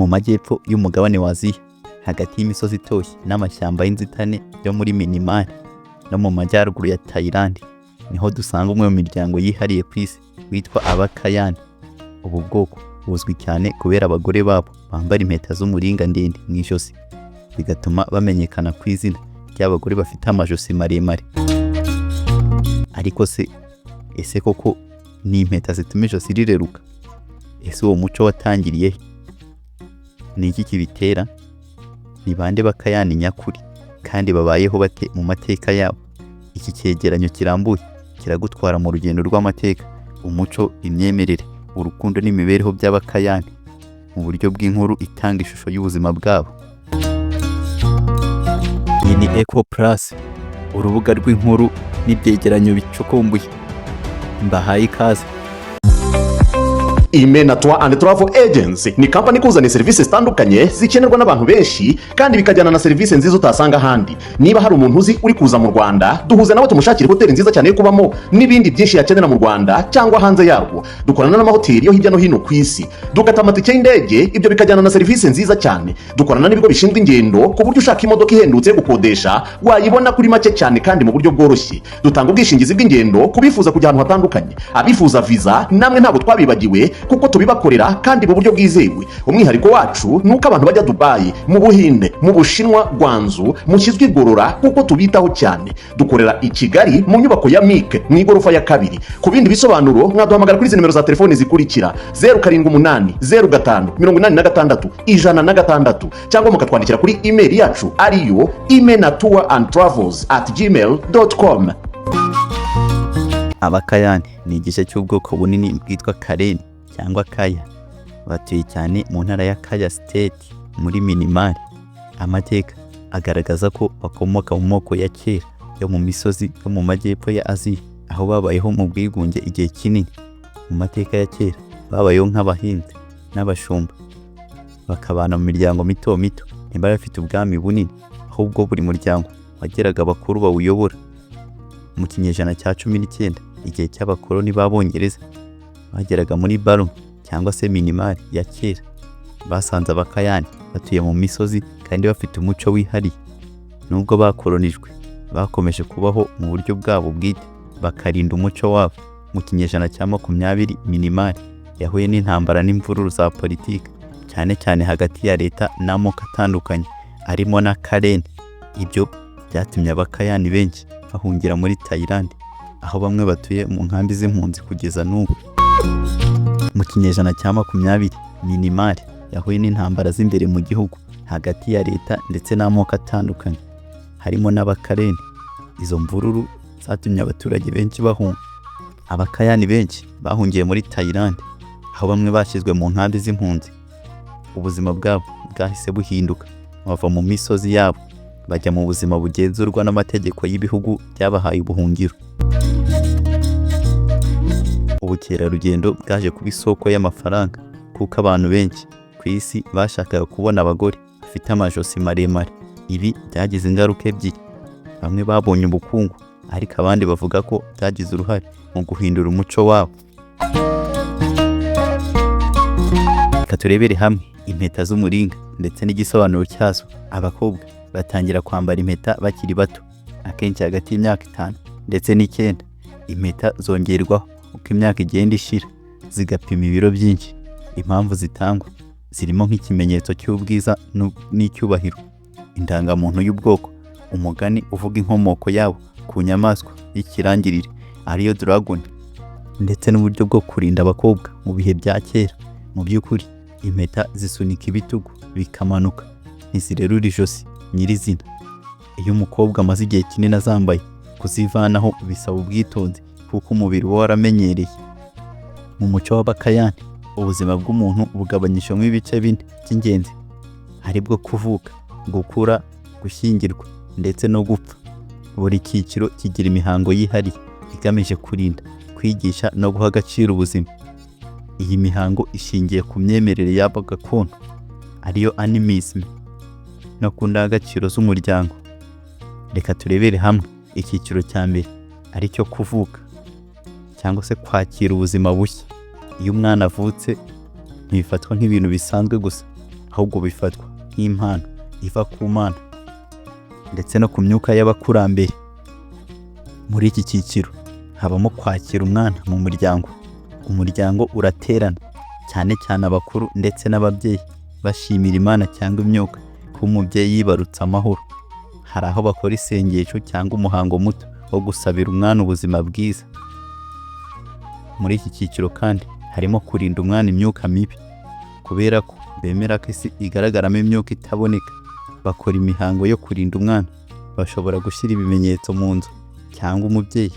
Mu majyepfo y'umugabane wa Aziya, hagati y'imisozi itoshye n'amashyamba y'inzitane yo muri Myanmar no mu majyaruguru ya Thailand, niho dusanga umwe mu miryango yihariye ku isi witwa Abakayani. Ubu bwoko buzwi cyane kubera abagore babo bambara impeta z'umuringa ndende mu ijosi, bigatuma bamenyekana ku izina ry'abagore bafite amajosi maremare. Ariko se, ese koko ni impeta zituma ijosi rireruka? Ese uwo muco watangiriye he? Ni iki kibitera? Ni bande Bakayani nyakuri kandi babayeho bate mu mateka yabo? Iki cyegeranyo kirambuye kiragutwara mu rugendo rw'amateka, umuco, imyemerere, urukundo n'imibereho by'Abakayani mu buryo bw'inkuru itanga ishusho y'ubuzima bwabo. Iyi ni Eco Plus, urubuga rw'inkuru n'ibyegeranyo bicukumbuye. Mbahaye ikaze. Imena Tour and Travel Agency ni kampani ikuzaniye serivisi zitandukanye zikenerwa n'abantu benshi kandi bikajyana na serivisi nziza utasanga ahandi. Niba hari umuntu uzi uri kuza mu Rwanda, duhuze nawe tumushakire hoteli nziza cyane yo kubamo n'ibindi byinshi yakenera mu Rwanda cyangwa hanze yarwo. Dukorana n'amahoteli yo hirya no hino ku isi, dukata amatike y'indege, ibyo bikajyana na serivisi nziza cyane. Dukorana n'ibigo bishinzwe ingendo ku buryo ushaka imodoka ihendutse yo gukodesha wayibona kuri make cyane kandi mu buryo bworoshye. Dutanga ubwishingizi bw'ingendo ku bifuza kujya ahantu hatandukanye. Abifuza viza namwe ntabwo twabibagiwe, kuko tubibakorera kandi mu buryo bwizewe. Umwihariko wacu ni uko abantu bajya Dubayi, mu Buhinde, mu Bushinwa, Guangzhou, mushyizwe igorora kuko tubitaho cyane. Dukorera i Kigali mu nyubako ya Mike mu igorofa ya kabiri. Ku bindi bisobanuro mwaduhamagara kuri izi nimero za telefoni zikurikira: 0780586106, cyangwa mukatwandikira kuri imeri yacu ariyo imenatour and travels@gmail.com. Abakayani ni igice cy'ubwoko bunini bwitwa Kareni cyangwa Kaya. Batuye cyane mu ntara ya Kaya State muri Myanmar. Amateka agaragaza ko bakomoka mu moko ya kera yo mu misozi yo mu majyepfo ya Aziya, aho babayeho mu bwigunge igihe kinini. Mu mateka ya kera babayeho nk'abahinzi n'abashumba, bakabana mu miryango mito mito. Ntibari bafite ubwami bunini, ahubwo buri muryango wagiraga abakuru bawuyobora. Mu kinyejana cya 19, igihe cy'abakoloni b'Abongereza bageraga muri Burma cyangwa se Myanmar ya kera, basanze Abakayani batuye mu misozi kandi bafite umuco wihariye. Nubwo bakolonijwe, bakomeje kubaho mu buryo bwabo bwite, bakarinda umuco wabo. Mu kinyejana cya 20, Myanmar yahuye n'intambara n'imvururu za politiki, cyane cyane hagati ya leta n'amoko atandukanye arimo na Karen. Ibyo byatumye Abakayani benshi bahungira muri Thailand, aho bamwe batuye mu nkambi z'impunzi kugeza n'ubu. Mu kinyejana cya 20, Myanmar yahuye n'intambara z'imbere mu gihugu hagati ya leta ndetse n'amoko atandukanye harimo n'Abakareni. Izo mvururu zatumye abaturage benshi bahunga. Abakayani benshi bahungiye muri Thailand, aho bamwe bashyizwe mu nkambi z'impunzi. Ubuzima bwabo bwahise buhinduka, bava mu misozi yabo bajya mu buzima bugenzurwa n'amategeko y'ibihugu byabahaye ubuhungiro. Ubukerarugendo bwaje kuba isoko y'amafaranga, kuko abantu benshi ku isi bashakaga kubona abagore bafite amajosi maremare. Ibi byagize ingaruka ebyiri: bamwe babonye ubukungu, ariko abandi bavuga ko byagize uruhare mu guhindura umuco wabo. Reka turebere hamwe impeta z'umuringa ndetse n'igisobanuro cyazo. Abakobwa batangira kwambara impeta bakiri bato, akenshi hagati y'imyaka 5 ndetse n'9. Impeta zongerwaho uko imyaka igenda ishira, zigapima ibiro byinshi. Impamvu zitangwa zirimo nk'ikimenyetso cy'ubwiza n'icyubahiro, indangamuntu y'ubwoko, umugani uvuga inkomoko yabo ku nyamaswa y'ikirangirire ariyo dragon, ndetse n'uburyo bwo kurinda abakobwa mu bihe bya kera. Mu by'ukuri impeta zisunika ibitugu bikamanuka, ntizirerura ijosi nyirizina. Iyo umukobwa amaze igihe kinini azambaye, kuzivanaho bisaba ubwitonzi kuko umubiri uba waramenyereye. Mu muco w'Abakayani, ubuzima bw'umuntu bugabanyijemo ibice bine by'ingenzi, aribwo kuvuka, gukura, gushyingirwa ndetse no gupfa. Buri cyiciro kigira imihango yihariye igamije kurinda, kwigisha no guha agaciro ubuzima. Iyi mihango ishingiye ku myemerere yabo gakondo ariyo animism no ku ndangagaciro z'umuryango. Reka turebere hamwe icyiciro cya mbere, aricyo kuvuka cyangwa se kwakira ubuzima bushya. Iyo umwana avutse, ntibifatwa nk'ibintu bisanzwe gusa, Ahubwo bifatwa nk'impano iva ku Mana ndetse no ku myuka y'abakurambere. Muri iki cyiciro habamo kwakira umwana mu muryango. Umuryango uraterana, cyane cyane abakuru ndetse n'ababyeyi, bashimira Imana cyangwa imyuka ko umubyeyi yibarutse amahoro. Hari aho bakora isengesho cyangwa umuhango muto wo gusabira umwana ubuzima bwiza. Muri iki cyiciro kandi harimo kurinda umwana imyuka mibi, kubera ko bemera ko isi igaragaramo imyuka itaboneka. Bakora imihango yo kurinda umwana. Bashobora gushyira ibimenyetso mu nzu, cyangwa umubyeyi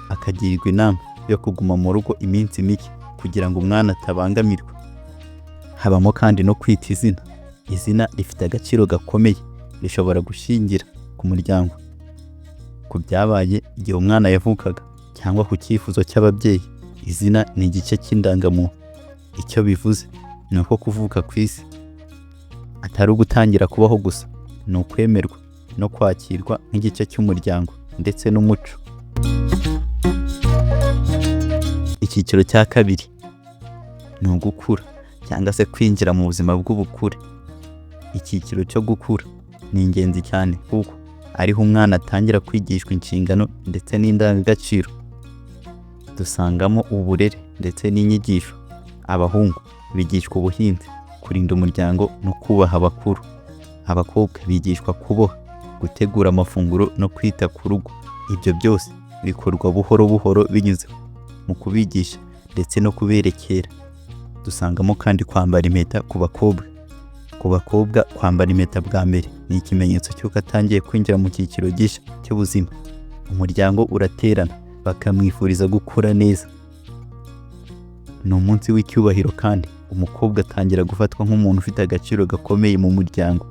akagirwa inama yo kuguma mu rugo iminsi mike kugira ngo umwana atabangamirwa. Habamo kandi no kwita izina. Izina rifite agaciro gakomeye, rishobora gushingira ku muryango, ku byabaye igihe umwana yavukaga, cyangwa ku cyifuzo cy'ababyeyi. Izina ni igice cy'indangamuntu. Icyo bivuze ni uko kuvuka ku isi atari ugutangira kubaho gusa, ni ukwemerwa no kwakirwa nk'igice cy'umuryango ndetse n'umuco. Icyiciro cya kabiri ni ugukura cyangwa se kwinjira mu buzima bw'ubukure. Icyiciro cyo gukura ni ingenzi cyane, kuko ariho umwana atangira kwigishwa inshingano ndetse n'indangagaciro. Dusangamo uburere ndetse n'inyigisho. Abahungu bigishwa ubuhinzi, kurinda umuryango no kubaha abakuru. Abakobwa bigishwa kuboha, gutegura amafunguro no kwita ku rugo. Ibyo byose bikorwa buhoro buhoro binyuze mu kubigisha ndetse no kuberekera. Dusangamo kandi kwambara impeta ku bakobwa. Ku bakobwa, kwambara impeta bwa mbere ni ikimenyetso cy'uko atangiye kwinjira mu cyiciro gishya cy'ubuzima. Umuryango uraterana, bakamwifuriza gukura neza. Ni umunsi w'icyubahiro, kandi umukobwa atangira gufatwa nk'umuntu ufite agaciro gakomeye mu muryango.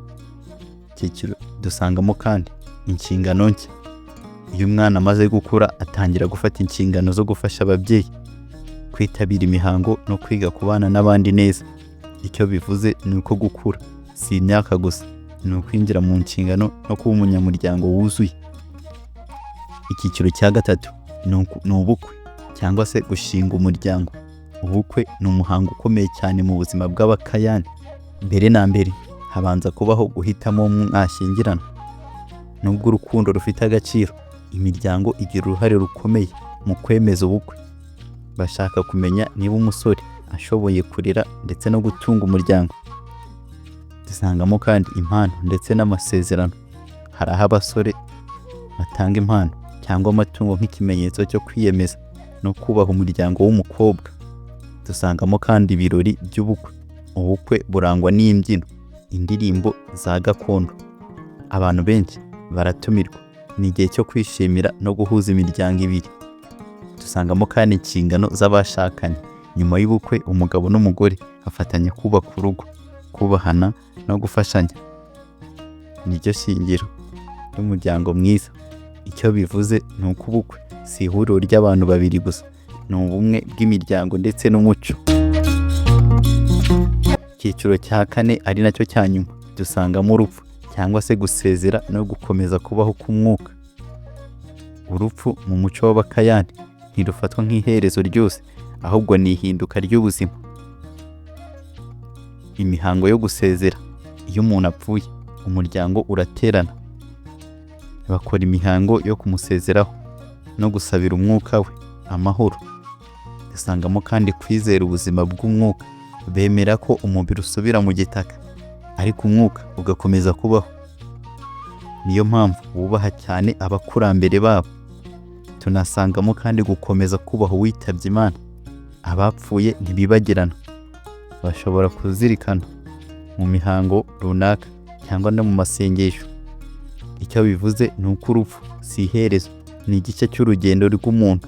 Icyiciro dusangamo kandi inshingano nshya. Iyo umwana amaze gukura, atangira gufata inshingano zo gufasha ababyeyi, kwitabira imihango no kwiga kubana n'abandi neza. Icyo bivuze ni uko gukura si imyaka gusa, ni ukwinjira mu nshingano no kuba umunyamuryango wuzuye. Icyiciro cya gatatu ni ubukwe cyangwa se gushinga umuryango. Ubukwe ni umuhango ukomeye cyane mu buzima bw'Abakayani. Mbere na mbere habanza kubaho guhitamo uwo mwashyingirana. Nubwo urukundo rufite agaciro, imiryango igira uruhare rukomeye mu kwemeza ubukwe. Bashaka kumenya niba umusore ashoboye kurera ndetse no gutunga umuryango. Dusangamo kandi impano ndetse n'amasezerano. Hari aho abasore batanga impano cyangwa amatungo nk'ikimenyetso cyo kwiyemeza no kubaha umuryango w'umukobwa. Dusangamo kandi ibirori by'ubukwe. Ubukwe burangwa n'imbyino, indirimbo za gakondo. Abantu benshi baratumirwa. Ni igihe cyo kwishimira no guhuza imiryango ibiri. Dusangamo kandi inshingano z'abashakanye. Nyuma y'ubukwe, umugabo n'umugore bafatanya kubaka urugo. Kubahana no gufashanya niryo shingiro ry'umuryango mwiza. Icyo bivuze ni uko ubukwe si ihuriro ry'abantu babiri gusa, ni ubumwe bw'imiryango ndetse n'umuco. Icyiciro cya kane, ari nacyo cya nyuma, dusangamo urupfu cyangwa se gusezera no gukomeza kubaho k'umwuka. Urupfu mu muco w'Abakayani ntirufatwa nk'iherezo ryose, ahubwo ni ihinduka ry'ubuzima. Imihango yo gusezera: iyo umuntu apfuye, umuryango uraterana, bakora imihango yo kumusezeraho no gusabira umwuka we amahoro. Dusangamo kandi kwizera ubuzima bw'umwuka. Bemera ko umubiri usubira mu gitaka, ariko umwuka ugakomeza kubaho. Niyo mpamvu bubaha cyane abakurambere babo. Tunasangamo kandi gukomeza kubaha uwitabye Imana. Abapfuye ntibibagirana, bashobora kuzirikana mu mihango runaka cyangwa no mu masengesho. Icyo bivuze ni uko urupfu si iherezo, ni igice cy'urugendo rw'umuntu.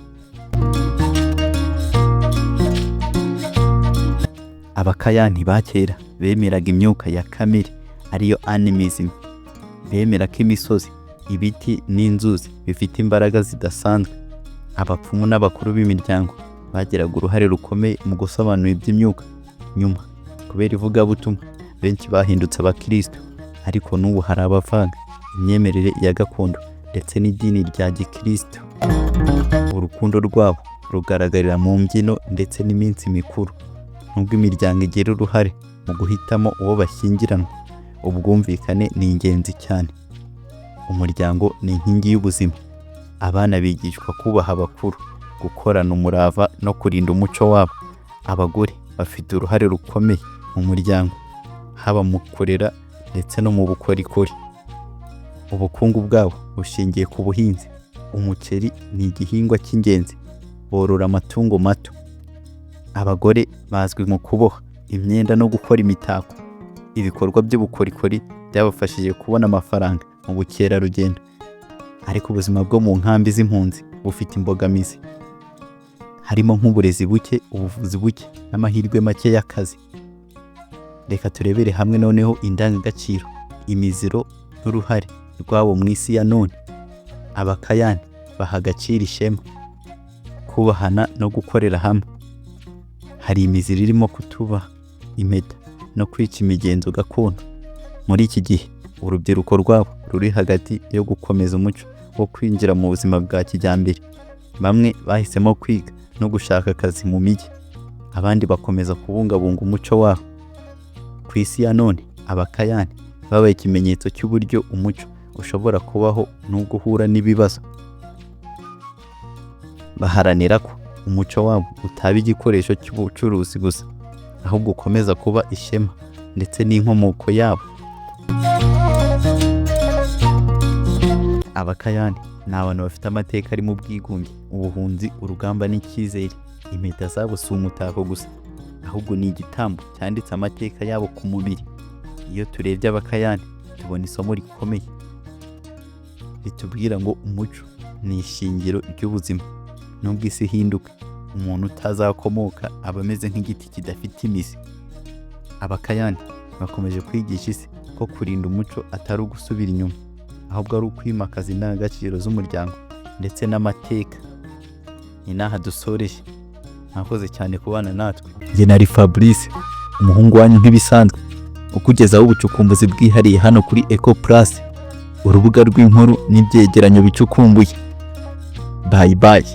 Abakayani ba kera bemeraga imyuka ya kamere, ariyo animism. Bemera ko imisozi, ibiti n'inzuzi bifite imbaraga zidasanzwe. Abapfumu n'abakuru b'imiryango bagiraga uruhare rukomeye mu gusobanura iby'imyuka. Nyuma, kubera ivugabutumwa, benshi bahindutse abakristo, ariko n'ubu hari abavanga imyemerere ya gakondo ndetse n'idini rya gikristo. Urukundo rwabo rugaragarira mu mbyino ndetse n'iminsi mikuru. Nubwo imiryango igira uruhare Mu guhitamo uwo bashyingiranwa, ubwumvikane ni ingenzi cyane. Umuryango ni inkingi y'ubuzima. Abana bigishwa kubaha abakuru, gukorana umurava no kurinda umuco wabo. Abagore bafite uruhare rukomeye mu muryango, haba mu kurera ndetse no mu bukorikori. Ubukungu bwabo bushingiye ku buhinzi. Umuceri ni igihingwa cy'ingenzi. Borora amatungo mato. Abagore bazwi mu kuboha imyenda no gukora imitako. Ibikorwa by'ubukorikori byabafashije kubona amafaranga mu bukerarugendo. Ariko ubuzima bwo mu nkambi z'impunzi bufite imbogamizi, harimo nk'uburezi buke, ubuvuzi buke n'amahirwe make y'akazi. Reka turebere hamwe noneho indangagaciro, imiziro n'uruhare rwabo mu isi ya none. Abakayani baha agaciro ishema, kubahana no gukorera hamwe. Hari imiziro irimo kutubaha impeta no kwica imigenzo gakondo. Muri iki gihe, urubyiruko rwabo ruri hagati yo gukomeza umuco wo kwinjira mu buzima bwa kijyambere. Bamwe bahisemo kwiga no gushaka akazi mu mijyi, abandi bakomeza kubungabunga umuco wabo. Ku isi ya none, Abakayani babaye ikimenyetso cy'uburyo umuco ushobora kubaho nubwo uhura n'ibibazo. Baharanira ko umuco wabo utaba igikoresho cy'ubucuruzi gusa, ahubwo ukomeza kuba ishema ndetse n'inkomoko yabo. Abakayani ni abantu bafite amateka arimo ubwigunge, ubuhunzi, urugamba n'icyizere. Impeta zabo si umutako gusa, ahubwo ni igitambo cyanditse amateka yabo ku mubiri. Iyo turebye Abakayani, tubona isomo rikomeye ritubwira ngo umuco ni ishingiro ry'ubuzima. Nubwo isi ihinduka, umuntu utazakomoka aba ameze nk'igiti kidafite imizi. Abakayani bakomeje kwigisha isi ko kurinda umuco atari ugusubira inyuma, ahubwo ari ukwimakaza indangagaciro z'umuryango ndetse n'amateka. Ni n'aha dusoreje. Mwakoze cyane kubana natwe. Njye nari Fabrice, umuhungu wanyu nk'ibisanzwe, ukugezaho ubucukumbuzi bwihariye hano kuri Eco Plus, urubuga rw'inkuru n'ibyegeranyo bicukumbuye. Bye bye.